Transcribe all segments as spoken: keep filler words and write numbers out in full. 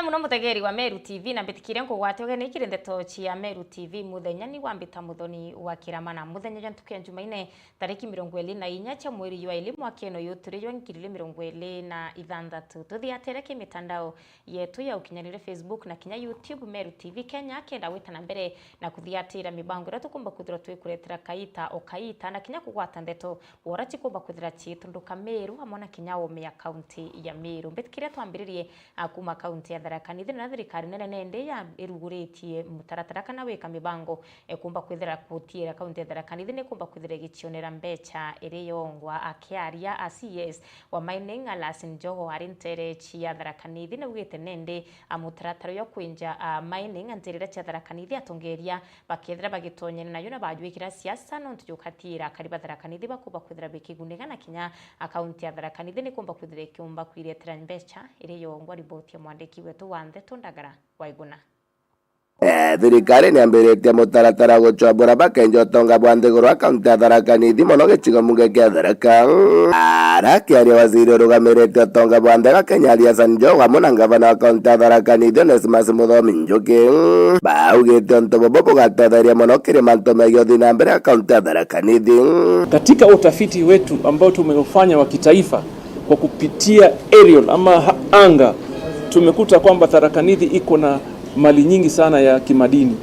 Muno mutegeri wa Meru T V, na mbitikiria nkugwate ugeni kiri ndeto cia Meru T V muthenya ni wa mbita muthoni wa kirama na muthenya jwa ntuku ya Jumaine, tariki mirongo iri na inya cia mweri jwa iri mwaka ino yuturi jwa ngiri igiri mirongo iri na ithanthatu. Tuthiatire ki mitandao yetu ya ukinyanire, Facebook na kinya YouTube, Meru T V Kenya, kenda gwita na mbere na kuthiatira mibango iria tukumba kwithirwa twikuretera kaita o kaita, na kinya kugwata ndeto wora cikumba kwithira ciitunduka Meru amwe na kinya oome ya kaunti ya Meru. Mbitikiria twambiririe a kuma kaunti ya Tharaka Nithi, na thirikari nene nende ya iruguritie mutaratara kana wika mibango ekumba kwithira gutiira kaunti ya Tharaka Nithi nikumba kwithira igicionera mbecha iri yongwa. Akiaria a C E S wa mining, Alas Njogo, ari ntere cia Tharaka Nithi, naugite nende a mutaratara uyu kwinja a mining a ntere iria cia Tharaka Nithi, atongeria bakethira bagitonyene nayo na bajwikira siasa, nontu jukatiira akari ba Tharaka Nithi bakumba kwithira bikigunika, na kinya a kaunti ya Tharaka Nithi nikumba kwithira ikiumba kwiretera mbecha iri yongwa. Riboti ya mwandiki wetu wa ndeto Ndagara Waiguna. Eh, thirikari niambiritie mutaratara gucwambura bakenja utonga bwa nthiguru a kaunti ya Tharaka Nithi, mono gicigo mbunge kia Tharaka. Arakiaria waziri urugamirite utonga bwa nthega Kenya Ali Hassan Joho amwe na ngavana wa kaunti ya Tharaka Nithi Onesmus Muthomi Njuki, baugite untu bubu bugatetheria mono kiri mantu megii uthii na mbere a kaunti ya Tharaka Nithi. Katika utafiti wetu ambao tumeufanya wa kitaifa kwa kupitia aerial ama ha-, anga, tumekuta kwamba Tharaka Nithi iko na mali nyingi sana ya kimadini,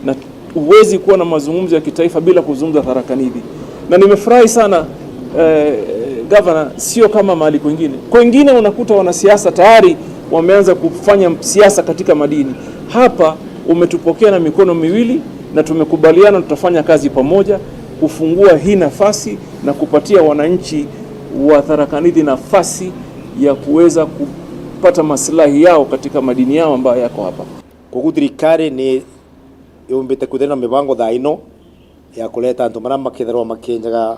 na huwezi kuwa na mazungumzo ya kitaifa bila kuzungumza Tharaka Nithi. Na nimefurahi sana, eh, gavana, sio kama mahali kwingine. Kwingine unakuta wanasiasa tayari wameanza kufanya siasa katika madini. Hapa umetupokea na mikono miwili, na tumekubaliana tutafanya kazi pamoja kufungua hii nafasi na kupatia wananchi wa Tharaka Nithi nafasi ya kuweza kupata maslahi yao katika madini yao ambayo yako hapa. Koguo thirikari ni yumbite kwithira na mibango thaa ino ya kureta antu maria makethirwa makienjaga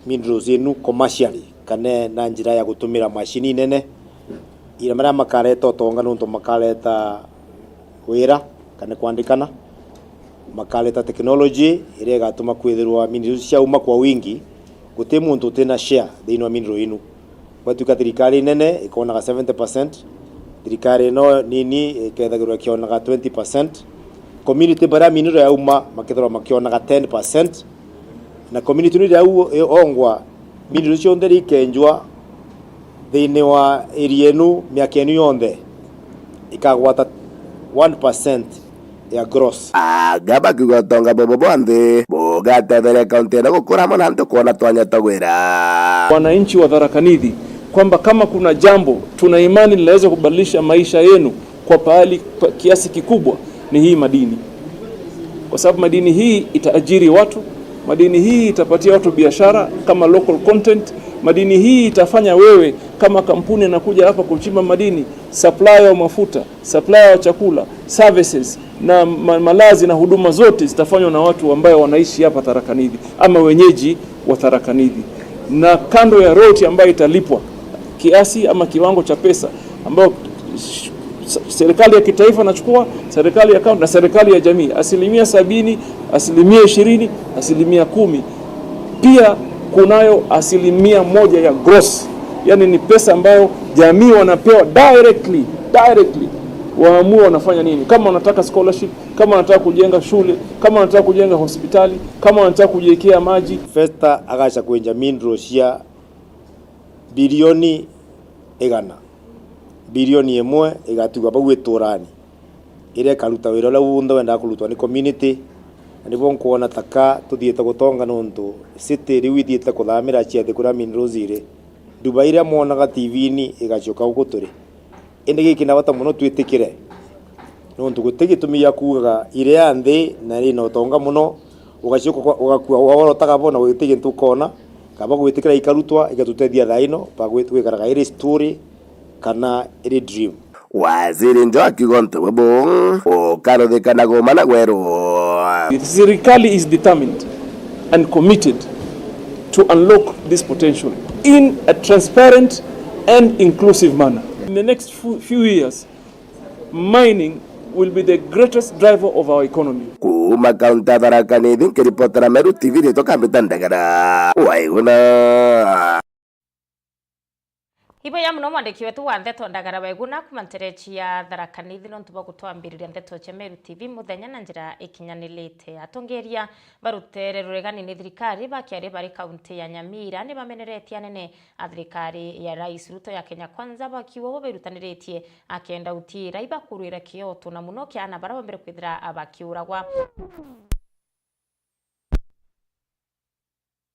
minerals inu commercially, kana na njira ya gutumira macini nene, ira maria makareta utonga, nontu makareta wira kana kwandikana, makareta technology iria igatuma kwithirwa minerals icio ciauma kwa wingi, guti muntu utina share thiini wa mineral inu. Gwatuika thirikari nene ikonaga seventy percent, thirikari ino nini ikethagirwa ikionaga twenty percent, community baria mineral yauma makethirwa makionaga ten percent, na community ino iria au iongwa mineral cionthe iria ikenjwa thiini wa area inu miaka inu yonthe ikagwata one percent ya gross. Anga bakiuga utonga bubu bwa nthi bugatetheria kaunti ino gukura hamwe na antu kwona twanya twa gwira. Wananchi wa Tharaka Nithi, kwamba kama kuna jambo tuna imani linaweza kubadilisha maisha yenu kwa pahali pa kiasi kikubwa ni hii madini, kwa sababu madini hii itaajiri watu, madini hii itapatia watu biashara kama local content, madini hii itafanya wewe kama kampuni inakuja hapa kuchimba madini, supplier wa mafuta, supplier wa chakula, services na ma-, malazi na huduma zote zitafanywa na watu ambayo wanaishi hapa Tharaka Nithi ama wenyeji wa Tharaka Nithi, na kando ya royalty ambayo italipwa kiasi ama kiwango cha pesa ambayo sh-, s-, serikali ya kitaifa inachukua, serikali ya kaunti na serikali ya jamii, asilimia sabini, asilimia ishirini, asilimia kumi. Pia kunayo asilimia moja ya gross, yani ni pesa ambayo jamii wanapewa directly, directly, waamue wanafanya nini, kama wanataka scholarship, kama wanataka kujenga shule, kama wanataka kujenga hospitali, kama wanataka kujiwekea maji. Festa agacha kwenja minerals cia bilioni igana, bilioni imwe igatigwa bau iturani, iria ikaruta wira uria wonthe wendaga kurutwa ni community. Na nibo nkwona taka tuthiite gutonga, nontu city riu ithiite kuthamira ciathi kuria minerals iri. Nduba iria mwonaga T V-ini igacoka guku turi. Indi giki na bata mono twitikire, nontu guti gitumi gia kuugaga iri ya nthi na iri na utonga mono, ugacoka uga-, ugakua worotaga bo na guti gintu ukona, kaba gwitikira ikarutwa igatutethia thaa ino, ba gwi-, gwikaraga iri story kana iri dream. Waziri Njo akiuga untu bubu ukaruthika na guma na gweru. Serikali is determined and committed to unlock this potential in a transparent and inclusive manner. In the next few, few years, mining will be the greatest driver of our economy. Kuuma kaunti ya Tharaka Nithi, nkiripotera Meru T V, ritwa Kambita Ndagara. Waiguna. Ibuya muno mwandiki wetu wa ndeto Ndagara Weguna kuma nterechi ya Tharaka Nithi nontu bwa gutwambiriria ndeto cia Meru T V muthenya na njira ikinyanirite. Atongeria barutere ruregani ni thirikari bakiari bari kaunti ya Nyamira ni bameneretie anene a thirikari ya Rais Ruto ya Kenya Kwanza bakiuga bo berutaniritie akenda utiira ibakurwira kioto na muno kia ana bara bombere kwithira bakiuragwa.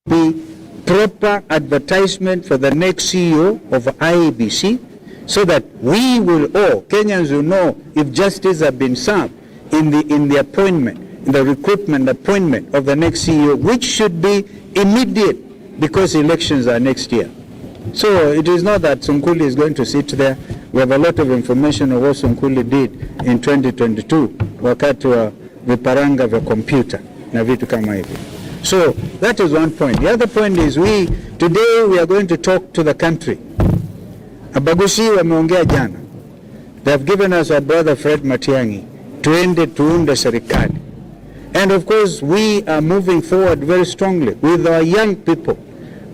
Be proper advertisement for the next C E O of I E B C, so that we will all, Kenyans will know if justice have been served in the, in the appointment, in the recruitment appointment of the next C E O, which should be immediate because elections are next year. So it is not that Sunkuli is going to sit there. We have a lot of information of what Sunkuli did in twenty twenty-two wakati wa viparanga vya kompyuta na vitu kama hivyo. So that is one point. The other point is we, today we are going to talk to the country. Abagusi wameongea jana. They have given us our brother Fred Matiang'i, tuende tuunde serikali. And of course we are moving forward very strongly with our young people.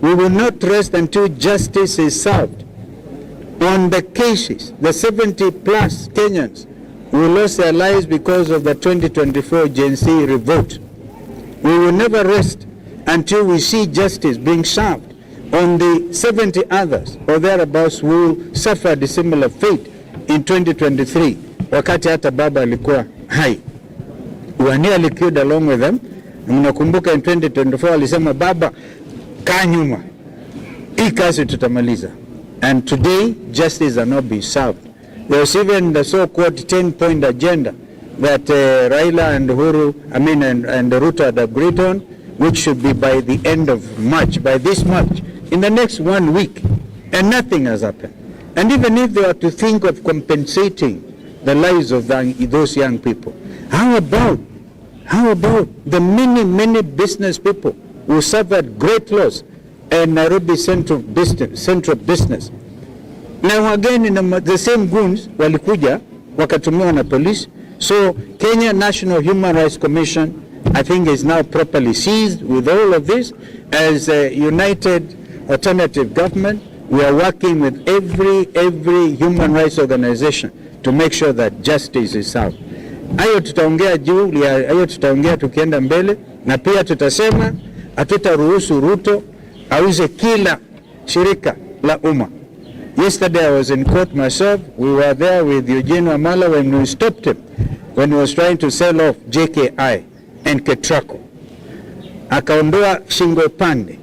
We will not rest until justice is served on the cases, the seventy plus Kenyans who lost their lives because of the twenty twenty-four Gen Z revolt. We will never rest until we see justice being served on the seventy others or thereabouts who suffered a similar fate in twenty twenty-three, wakati hata baba alikuwa hai. Wania aliqueued along with them. Na mnakumbuka in twenty twenty-four alisema, "Baba, kaa nyuma. Hii kazi tutamaliza." And today, justice are not being served. There was even the so-called ten-point agenda that uh, Raila and Uhuru, I mean, and, and Ruto had agreed on, which should be by the end of March, by this March, in the next one week. And nothing has happened. And even if they were to think of compensating the lives of the, those young people, how about, how about the many, many business people who suffered great loss and Nairobi Central Business, Central Business. Now again, in the, the same goons walikuja wakatumiwa na police. So Kenya National Human Rights Commission, I think, is now properly seized with all of this. As a united alternative government, we are working with every, every human rights organization to make sure that justice is served. Hayo tutaongea juu ya hayo, tutaongea tukienda mbele, na pia tutasema hatutaruhusu Ruto auze kila shirika la umma. Yesterday I was in court myself. We were there with Eugene Wamalwa when we stopped him when he was trying to sell off J K I and Ketraco. Akaondoa shingo upande.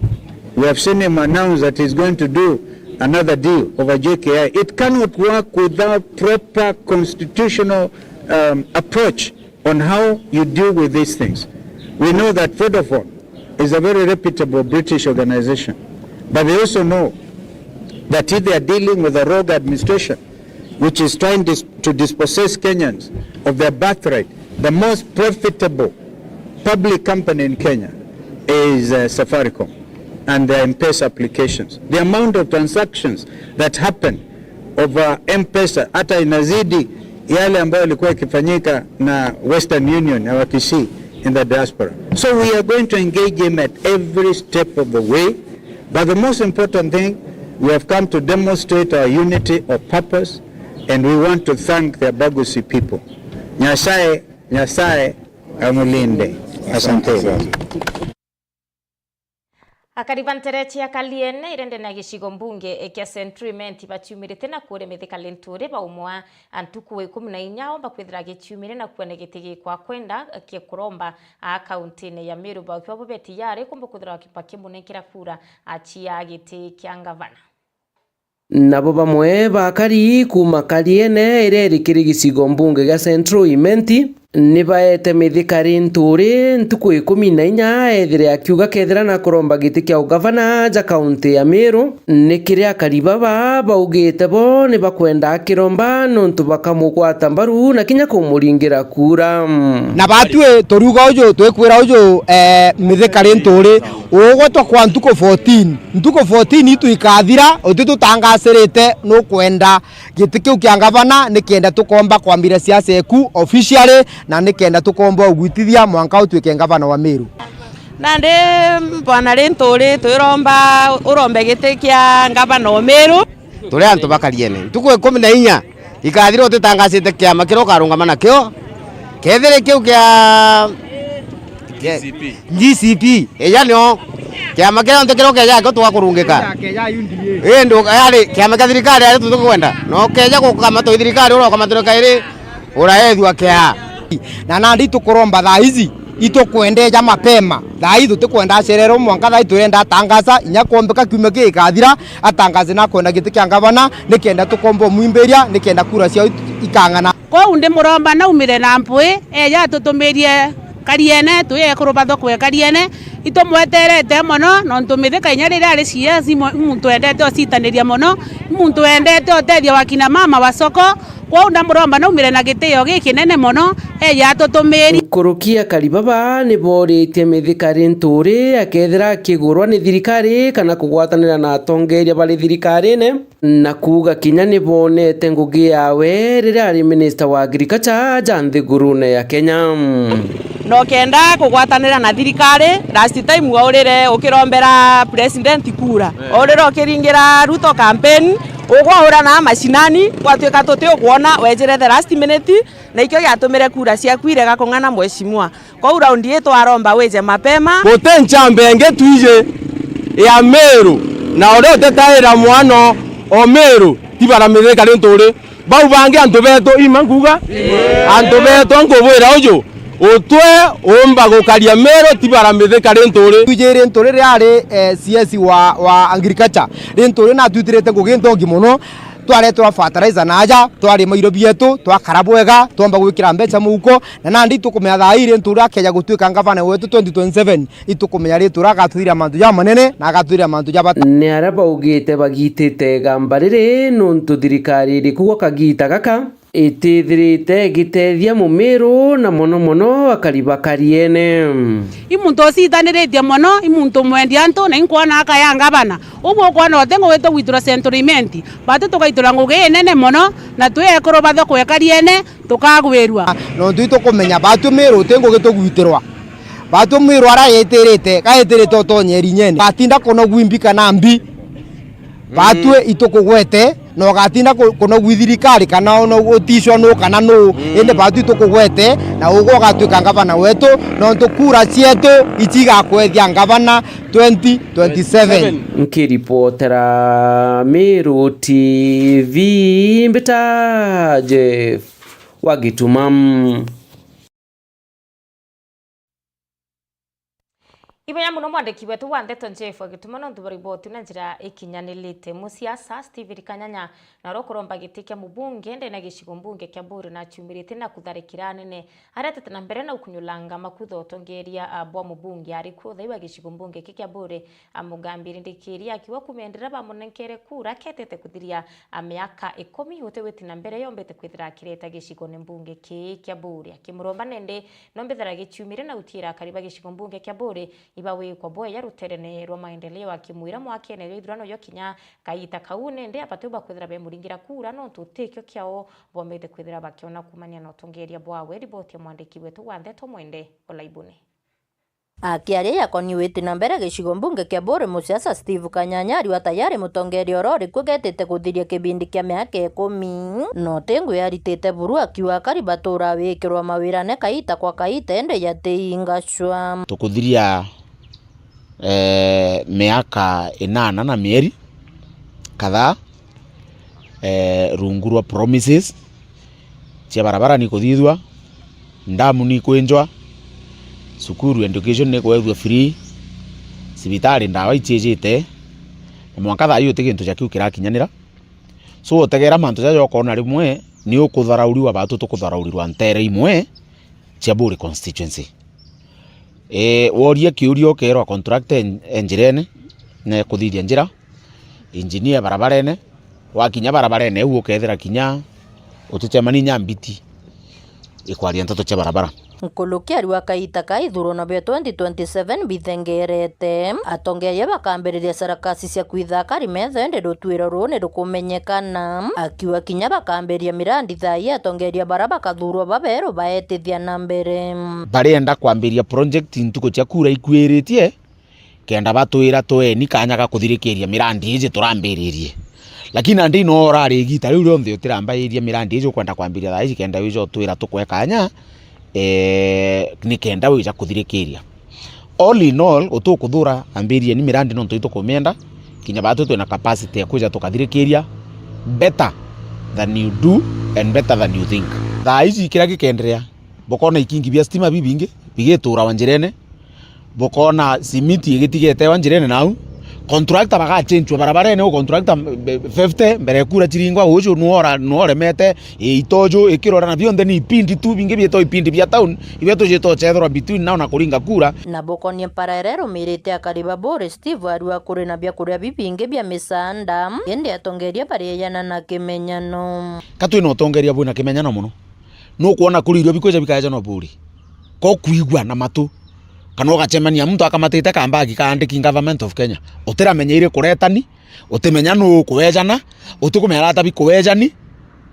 We have seen him announce that he's going to do another deal over J K I. It cannot work without proper constitutional um, approach on how you deal with these things. We know that Vodafone is a very reputable British organization, but they also know that if they are dealing with a rogue administration which is trying dis- to dispossess Kenyans of their birthright, the most profitable public company in Kenya is uh, Safaricom and their M-Pesa applications. The amount of transactions that happen over M-Pesa hata inazidi yale ambayo ilikuwa ikifanyika na Western Union ya Wakisii in the diaspora. So we are going to engage him at every step of the way. But the most important thing, we have come to demonstrate our unity of purpose, and we want to thank the Abagusi people. Nyasaye, Nyasaye amulinde. Asanteni. Akari ba nterechi ya Kaliene irendene ya gicigo mbunge kia Central Imenti baciumirite na kuria Mithika Linturi baumwa ntuku ikumi na inya omba kwithira agiciumire na kuona giti gikwa kwenda kia kuromba a kauntine ya Meru bakiwa bo beti yari kumba kwithira bakimunenkera kura achia giti kia ngavana. Nabo bamwe bakari kuuma Kariene iria iri kiri gicigo mbunge gia Central Imenti ni baete Mithika Linturi ntuku ikumi na inya ethire akiuga kethira na kuromba giti kia ugavana ja kaunti ya Meru. Ni kiri akari baba baugite bo ni bakwenda akiromba nontu bakamugwata mbaru na kinya kumuringira kura. Na batwi turiuga uju twikwira uju eh, Mithika Linturi ugwetwa kwa ntuku fourteen. Ntuku fourteen itu ikathira, uti tutangasirite nukwenda giti kiu kia ngavana, nikenda tukomba kwambira siasa eku officially, na nikenda tukomba ugwitithia mwanka utwike ngavana wa Meru. Nandi bwana Linturi twiromba urombe giti kia ngavana o Meru, Turi antu ba Kariene. Ntuku ikumi na inya ikathira utitangasite kiama kiria ukarungama nakio. Kethire kiu kia, kia G C P, ija nio kiama kiria untu kiria ukeja nakio tugakurungika. Indi yari kiama kia thirikari ari tutukwenda. No keja gukamatwa i thirikari, urokamatwa kairi, uraethua kia. Na nandi tukuromba thaa ici, itukwenda eja mapema. Thaa ii tutikwenda acererwe mwanka thaa ii turenda atangasa, inya kwombeka kiumia giki gikathira, atangaze nakwenda giti kia ngavana, nikenda tukomba umwimbiria, nikenda kura ciao ikang'ana. Kwou ndimuromba naumire na mpwi, eja atutumirie Kariene, twi ekuru ba thoko ya Kariene, itumweterete mono, nontu Mithika inya riria ari C S, i mo-, i muntu wendete ucitaniria mono, i muntu wendete utethia wa kina mama wa soko, Kwou ndamuromba naumire na gitio gikinene mono, eje atutumiri. Nkuruki akari baba ni booritie Mithika Linturi akethira akigurwa ni thirikari kana kugwatanira na atongeria bari thirikarine, na kuuga kinya ni boonete ngugi yawe riria ari minista wa agriculture ja nthigurune ya Kenya. No kenda kugwatanira na thirikari, last time waurire ukirombera president kura. Eh. Waurire ukiringira Ruto campaign, ugwaura na mashinani, gwatuika tuti ukwona, wejire the last minute, na ikio giatumire kura ciaku irega kung'ana mheshimiwa. Kwou raundi ii twaromba wije mapema. Guti nchambe ingi twiji ya Miru, na uria utetaira mwana o Miru, ti bara Mithika Linturi. Bau bangi antu betu, ima nkuga? Antu betu, nkubwira uju, utwe umba gukaria Miru, ti bara Mithika Linturi. Twiji Linturi riari, eh, C S wa, wa agriculture. Linturi natwitirite ngugi nthongi mono. Twareterwa fertilizer na aja, twarima irio bietu, twakara bwega, twomba gwikira mbeca muhuko, na nandi tukumenya thaa ii Linturi akeja gutuika ngavana wetu twenty twenty-seven. Itukumenya Linturi agatwithira mantu jamanene na agatwithira mantu ja bata. Ni aria baugite bagitite igamba riri nontu thirikari iri kugwa kagita gaka itithirite igitethia Mumiru na mono mono akari ba Kariene. I muntu ucitanirite mono, i muntu mwendia antu, na inkwona akaya ngavana. Uguo ukwona uti ngugi tugwitura Central Imenti, batu tugaitura ngugi inene mono, na twi ekuru ba thoko ya Kariene tukagwirua. Nontu itukumenya batu Miru uti ngugi tugwitirwa. Batu Miru ara yetirite, gayetirite utonye rinyene. Gatinda kunogwi mbi kana mbi. Batu itukugwete, na ugatinda ku-, kunogwi thirikari kana una uticwa nu kana nu. Indi batu itukugwete, na ugwe ugatuika ngavana wetu, nontu kura cietu ici igakwethia ngavana twenty twenty-seven. Nkiripotera Miru T V, mbita Jeff wa Gituma. Ibeya mono mwandiki wetu wa ndeto Jeff Gituma nontu bwa riboti na njira ikinyanirite. Musiasa Stephen Kanyanya na uria ukuromba giti kia mubunge ndene ya gicigo mbunge kia Buuri na aciumirite na kutharikira anene aria atete na mbere na ukunyulanga makutha utongeria, a, bwa mubunge ari kuo thai wa gicigo mbunge ki kia Buuri, a, Mugambi Rindikiri akiuga kumendera bamunenkere kura ketete kuthiria, a, miaka ikumi uti witi na mbere yombite kwithira akireta gicigone mbunge kii kia Buuri. Akimuromba nende no mbithira giciumire na utiira akari ba gicigo mbunge kia Buuri ibawikwa bweya ruterene rwa maendeleo, akimwira mwakene jwa ithurano jwa kinya kaita kau nende abatu bakwithira bemuringira kura nontu tikio kiao bombite kwithira bakiona kumania na utongeria bwawe. Riboti ya mwandiki wetu wa ndeto Mwende Olaibuni. Akiaria yakoni witi na mbere gicigo mbunge kia Buuri, musiasa Steve Kanyanya ariuga tayari mutongeria uria uri kuo getite kuthiria kibindi kia miaka ikumi. No ti ngui aritite buru akiuga akari batura wikirwa mawirane kaita kwa kaita indi jatiingacwa. Tukuthiria, eh, miaka inana na mieri kadhaa, eh, rungu rwa promises cia barabara ni kuthithua, ndamu ni kwinjwa, cukuru, education ni kwethua free, cibitari, ndawa iciijite, na mwanka thaa ii uti gintu ja kiu kirakinyanira. So, utegera mantu jaja ukoona rimwe ni ukutharauriwa, batu tukutharauriwa ntere imwe cia Buuri constituency. Ee, woria kiuria ukeerwa contractor e, e njirene, ne kuthithia njira, engineer barabarene, wakinya barabarene iu ukethira kinya uticemani inya mbiti ikwaria nteto cia barabara. Nkuruki ariuga kaita ka ithurano bia twenty twenty-seven bithengerete, atongeria bakambiriria sarakasi cia kwitha akari metho indi rutwiro ruu ni rukumenyekana, akiuga kinya bakambiriria mirandi thaa ii atongeria bara bakathurwa baberu baetithia na mbere. Barienda kwambiria project ntuku cia kura ikuiritie, kenda batwira tweni kanya ga kuthirikiria mirandi iji turambiririe. Lakini nandi no urari igita riu rionthe utirambairia mirandi iji ukwenda kwambiria thaa iji kenda wija utwira tukwe kanya, eh, ni kenda wija kuthirikiria. All in all, utukuthura ambirieni mirandi nontu itukumienda, kinya batu twina capacity ya kwija tukathirikiria better than you do and better than you think. Thaa iji kiria gikenderea, bukona ikingi bia stima bibingi bigiturawa njirene, bukona simiti igitigetewa njirene nau, contractor bagachenchwa barabarene, u contractor, eh, fifty mbere ya kura chiringwa, uju nuora, nuoremete, itoju ikirora na bionthe ni ipindi tu, bingi bietwa ipindi bia town, ibio tujitwa chethirwa between nao na kuringa kura. Na bukonie mpara iria irumirite akari ba Buri, Steve arua kuri na biakuria bibingi bia misaanda, indi atongeria bariejana na kimenyano. Ka twina utongeria bwina kimenyano mono. Nukwona kuri irio bikwija bikaejanwa Buri. Ko kwigua na matu. Kana ugacemania muntu akamatite kambagi kaandiki Government of Kenya. Utiramenya iri kuretani, utimenya nu kuejana, utikumenya arata bikuejani,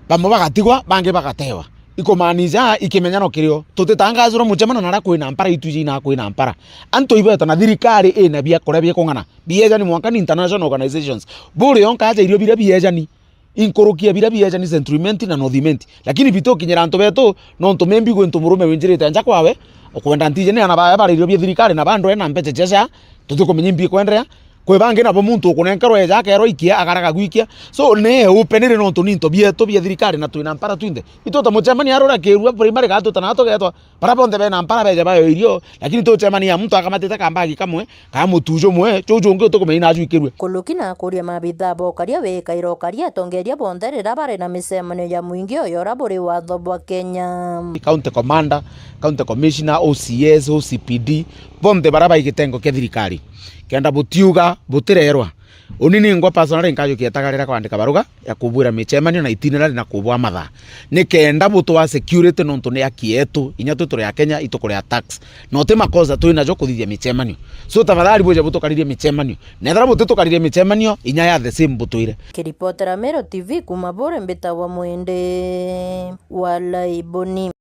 bamwe bagatigwa, bangi bagatewa. Ikumaanisha ikimenyano kirio. Tutitangazirwe mucemano naria kwina mpara, itwiji ina kwina mpara. Antu ibetwa na thirikari ina bia kuria bikung'ana. Biejani mwanka ni international organizations. Buri yonka aja irio biria biejani. Inkuruki ya biria biejani Central Imenti na North Imenti. Lakini bitukinyira antu betu, nontu maybe gwi ntu murume winjirite nja kwawe, ukwenda ntijeni ana bawe baririo bia thirikari na bandwe na mbecha cia SHA, tutikumenya imbi ikwenderea. Kwi bangi nabo muntu ukunenkerwa eja akerwa ikia, akaraga gwikia. So, ni upenire nontu ni into bietu bia thirikari na twina mpara twinthe. Itu ta mucemania arura kirua primary gatuta na tugetwa. Bara bonthe bena mpara beja bayo irio, lakini tucemania muntu akamatite kambagi kamwe, kaa mutu jumwe, juu jungi utikumenya ina ajwikirue. Kuluki na akuria maabithaa ba ukaria wikaira ukaria atongeria bonthe riria bari na micemanio ya mwingi uyo uria buri watho bwa Kenya. County commander, county commissioner, O C S, O C P D, bonthe bara bai gitengo kia thirikari. Kenda butiuga, butirerwa. Uni ningwa personally nkajukia itagarira kwandika baruga ya kubwira micemanio na itinerary na kubwa mathaa. Ni kenda butwa security nontu ni haki yetu, inya twi turi Akenya, itukuria tax. Na uti makosa twi najo kuthithia micemanio. So tafadhali bwije butukaririe micemanio. Na ethira butitukaririe micemanio, inya ya the same butwire. Kiripotera Meru T V kuma Buri mbitagwa Mwende wa Laiboni.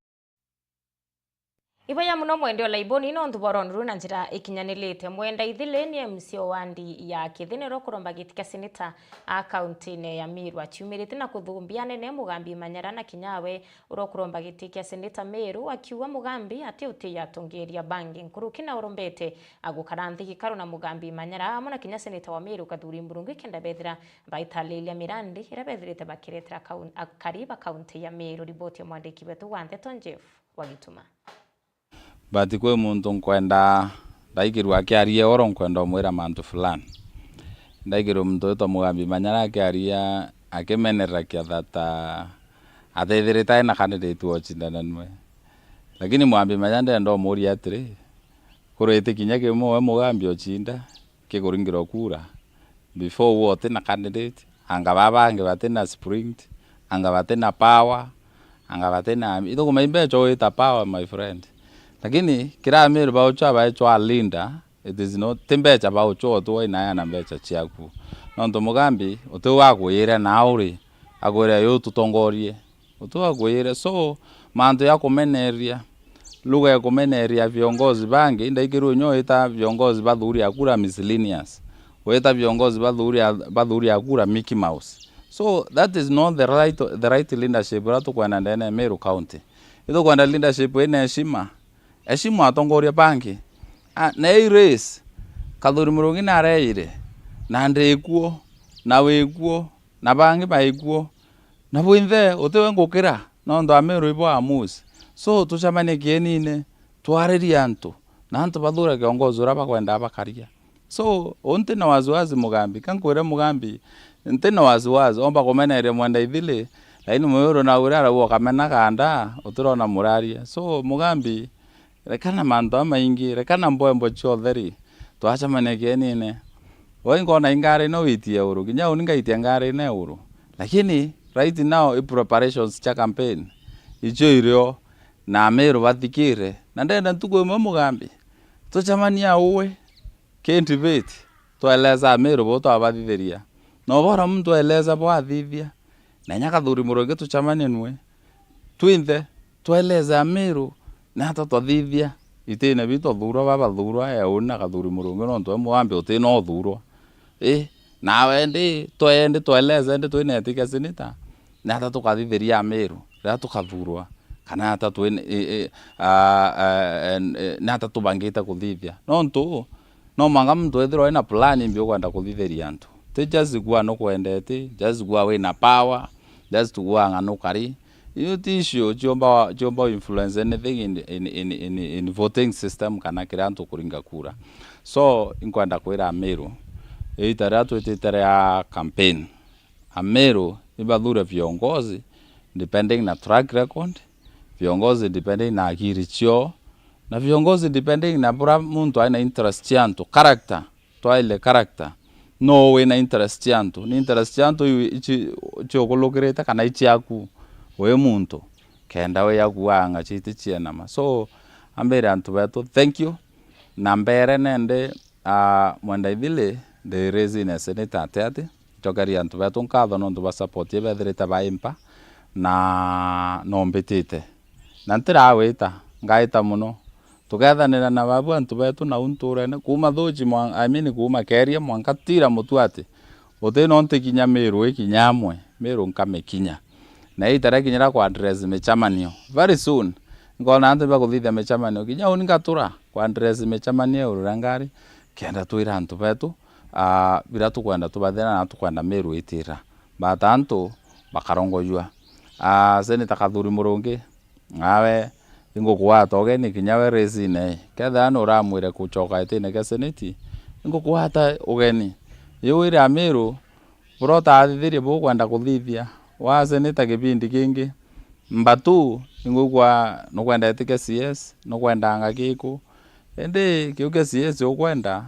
Iboya muno Mwende o Laiboni nontu bwa rwondu ruu na njira ikinyanirite. Mwenda Ithili ni M C o wandi ya Kithini uria ukuromba giti kia seneta a kauntine ya Meru aciumirite na kuthumbia anene Mugambi Manyara na kinya we uria ukuromba giti kia seneta Meru akiuga Mugambi ati utiya atongeria bangi nkuruki na urombete agukara nthi gikaru na Mugambi Manyara amwe na kinya seneta wa Meru Kathuri Murungi kenda bethira baitalilia mirandi iria bethirite bakiretera kaun-, akari ba kaunti ya Meru. Riboti ya mwandiki wetu wa ndeto Jeff wa Gituma. But kwi muntu nkwenda, ndaigirua akiaria oro, nkwenda umwira mantu fulani. Ndaigirua muntu witwa Mugambi Manyara akiaria, akimenerera kiathata atethirite aina candidate wa uchindana nwe. Lakini Mugambi Manyara ndenda umuria atiri, kuriti kinya kimwe we Mugambi uchinda, kikuringirwa kura before we uti na candidate, anga baba bangi bati na sprint, anga bati na power, anga bati na, ithuguma i mbeca wita power, my friend. Lakini kira Amiru bauchwa baechwa leader, it is not, ti mbeca bauchwa utu wainaya na mbeca ciaku. Nontu Mugambi uti ugakuyire na uri, akwire yu tutongorie. Utu akwire. So, mantu ya kumeneria, lugha ya kumeneria viongozi bangi, ndaigirwe nyo ita viongozi bathuri akura miscellaneous. Wita viongozi bathuri a-, bathuri akura Mickey Mouse. So, that is not the right, the right leadership ira tukwenda ndene ya Meru County. Itukwenda leadership ina heshima. Heshimu atongoria bangi. Ah, na i race, Kathuri Murungi nareire, na ndikuo, na wikuo, na bangi baikuo. Na bwinthe, utiwe ngukira, nontu Amiru ibo amusi. So, tucemanie kienine, twaririe antu, na antu bathure kiongozi uria bakwenda bakaria. So, u nti na wasiwasi Mugambi, ka nkwire Mugambi, nti na wasiwasi, omba kumeneria Mwenda Ithili, lakini Muyuru na uria arauga ukamena kanda, utirona muraria. So, Mugambi, rekana mantu amaingi, rekana mbwembwe cia utheri, twacemania kienine. Wai nkona ingari no witie uru, kinya uni ngaitia ngari ne uru. Lakini right now i preparations cia campaign, icio irio na Amiru bathikire. Na ndenda ntuku imwe Mugambi, tucemania uwe, ki debate, tweleza Amiru bo twabathithiria. Na ubora muntu eleza bo athithia. Na inya Kathuri Murungi tucemanie nwe. Twinthe, tweleze Amiru, nata twathithia itine bitu twathurwa, babathurwa, e, uni na Kathuri Murungi, nontu we Mugambi utina uthurwa. Ii, Nawe ndi, twee ndi, twaeleze ndi twina itikia seneta, ni ata tukathithiria Amiru riria tukathurwa, kana ata twina, i, i, a, a, en-, e, ni ata tubangite kuthithia? Nontu no mwanga muntu ethirwa wina plan imbi ukwenda kuthithiria antu. Ti just kuga nukwendete, just kuga wina power, just kuga ng'a nukari. Iu ti issue ciumba, ciumba influence anything in, in, in, in, in voting system kana kiria antu kuringa kura. So, inkwenda kwira Amiru, iita riria twitite ria campaign, Amiru ibathure viongozi depending na track record, viongozi depending na akiri cio, na viongozi depending na bura muntu aina interest cia antu, character, twaile character. No wina interest cia antu, ni interest cia antu iu ici, ciukulukirite kana i ciaku wi muntu, kenda wi akuanga citi cienama. So, ambire antu betu, thank you. Na mbere nende, ah, Mwenda Ithili, ndi raising a seneta ati ati, ncokerie antu betu nkatho nontu ba support ibethirite baimpa, na no mbitite. Na ntirawita, ngaita mono. Tukethanira na babu antu betu nau nturene, kuuma Thuchi mwa-, I mean, kuuma Keria mwanka Tira Mutuati. Guti no ntikinya Miru ikinya amwe, Miru nkamikinya. Na iita riakinyira kwa address micemanio. Very soon, nkona antu bakuthithia micemanio. Kinya uni ngatura kwa address micemanio ya ururangari, kenda twira antu betu, ah, biria tukwenda tubathira na tukwenda Miru itira. But antu bakarongojua. Ah, Seneta Kathuri Murungi, nawe ingukugwata ugeni kinya we raising. Kethira ni uramwire kucoka itine kia seneti, ingukugwata ugeni. Iu wire Amiru, buria utathithirie bukwenda kuthithia, wa seneta kibindi kingi. Mbatu, ingwigua nukwenda itikia C S, nukwendanga giku. Indi kiu kia C S ukwenda,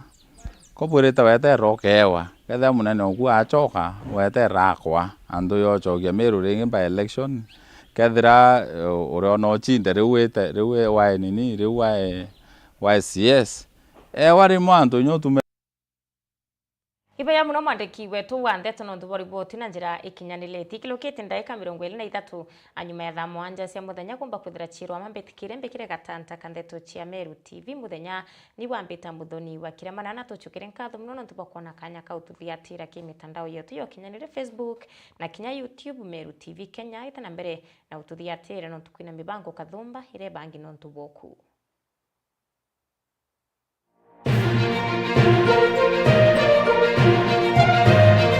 ko bwirite weterwa ukeewa. Kethira munene uku acoka, weterra akwa. Antu yocokia Miru ringi by election. Kethira, eh, uriona ucinde, riu wite, riu wi-, wae nini, riu wae, wae C S. Ewa rimwe antu inya utume. Iboya muno mwandiki wetu wa ndeto nontu bwa riboti na njira ikinyanileti. Ikilukite ndaika mirongo iri na ithatu a nyuma ya thaa mwanja cia muthenya kumba kwithira ciirwa mambitikiire mbikire gatanta ka ndeto cia Meru T V muthenya. Ni wambita Muthoni wa Kirema na tucukire nkatho muno nontu bwa kwona kanya kau tuthiatira ki mitandao yetu ya ukinyanire, Facebook na kinya YouTube, Meru T V Kenya. Ita na mbere na ututhiatire nontu kwina mibango kathumba iria ibangi nontu bwoku.